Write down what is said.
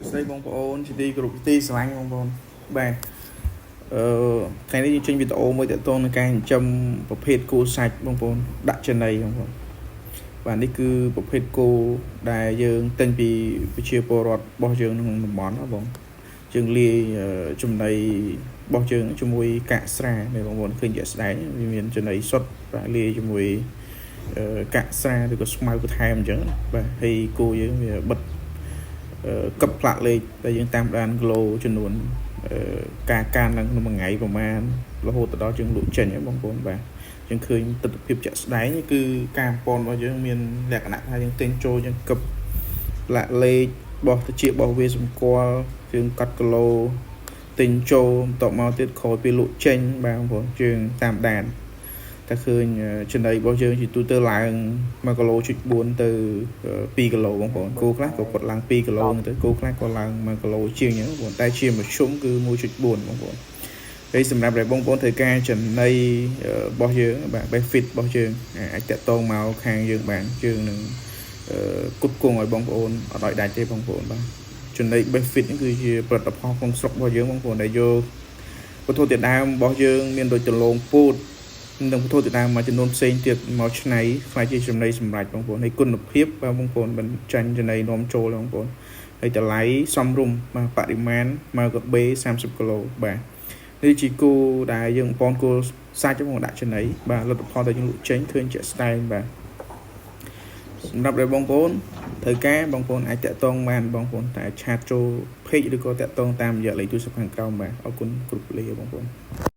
សួស្តីបងប្អូនជាទីគោរពជាទីស្រឡាញ់បងប្អូនបាទអឺថ្ងៃនេះយើងចេញវីដេអូមួយទាក់ទងនឹងការចិញ្ចឹមប្រភេទគោសាច់បងប្អូនដាក់ចំណីបងប្អូនបាទនេះគឺប្រភេទគោដែលយើងទិញពីប្រជាពលរដ្ឋរបស់យើងក្នុងតំបន់ណាបងយើងលាយចំណីរបស់យើងជាមួយកាក់ស្រានេះបងប្អូនឃើញជាក់ស្ដែងវាមានចំណីសុទ្ធបាទលាយជាមួយកាក់ស្រាឬក៏ស្មៅបន្ថែមអញ្ចឹងបាទហើយគោយើងវាបិទ កឹបផ្លាកលេខដែលយើងតាមដានគីឡូចំនួនការកានឡើងក្នុងមួយថ្ងៃប្រហែលរហូតទៅដល់យើងលក់ចេញហ្នឹងបងប្អូនបាទយើងឃើញទស្សនវិជ្ជាជាក់ស្ដែងគឺការប៉នរបស់យើងមានលក្ខណៈថាយើងទិញចូលយើងកឹបផ្លាកលេខបោះតិចបោះវាសម្គាល់យើងកាត់គីឡូទិញចូលបន្ទាប់មកទៀតក្រោយពេលលក់ចេញបាទបងប្អូនយើងតាមដានតែឃើញចំណីរបស់យើងជាទូទៅឡើង1គីឡូចុច4ទៅ2គីឡូបងប្អូនគោខ្លះក៏គាត់ឡើង2គីឡូហ្នឹងទៅគោខ្លះក៏ឡើង1គីឡូជាងអញ្ចឹងបងប្អូនតែជាមធ្យមគឺ1.4បងប្អូនហើយសម្រាប់ដែលបងប្អូនត្រូវការចំណីរបស់យើងបាទ benefit របស់យើងអាចតាក់ទងមកខាងយើងបានយើងនឹងគុតគង់ឲ្យបងប្អូនអត់ឲ្យដាច់ទេបងប្អូនបាទចំណី benefit នេះគឺជាផលិតផលក្នុងស្រុករបស់យើងបងប្អូនដែលយកវត្ថុធាតុដើមរបស់យើងមានដូចដលងពោតនិងវត្ថុធាតុដើមមួយចំនួនផ្សេងទៀតមកច្នៃក្លាយជាចំណីសម្រាប់បងប្អូនហើយគុណភាពបាទបងប្អូនមិនចាញ់ចំណីនាំចូលបងប្អូនហើយតម្លៃសមរម្យបាទបរិមាណមកកាបេ30គីឡូបាទនេះជាគោដែលយើងបំពន់គោសាច់មកដាក់ចំណីបាទលទ្ធផលដែលយើងលក់ចេញឃើញជាក់ស្ដែងបាទសម្រាប់ដែលបងប្អូនត្រូវការបងប្អូនអាចតាក់ទងបានបងប្អូនតែchat ចូល page ឬក៏តាក់ទងតាមរយៈលេខទូរស័ព្ទខាងក្រោមបាទអរគុណគ្រប់លាបងប្អូន។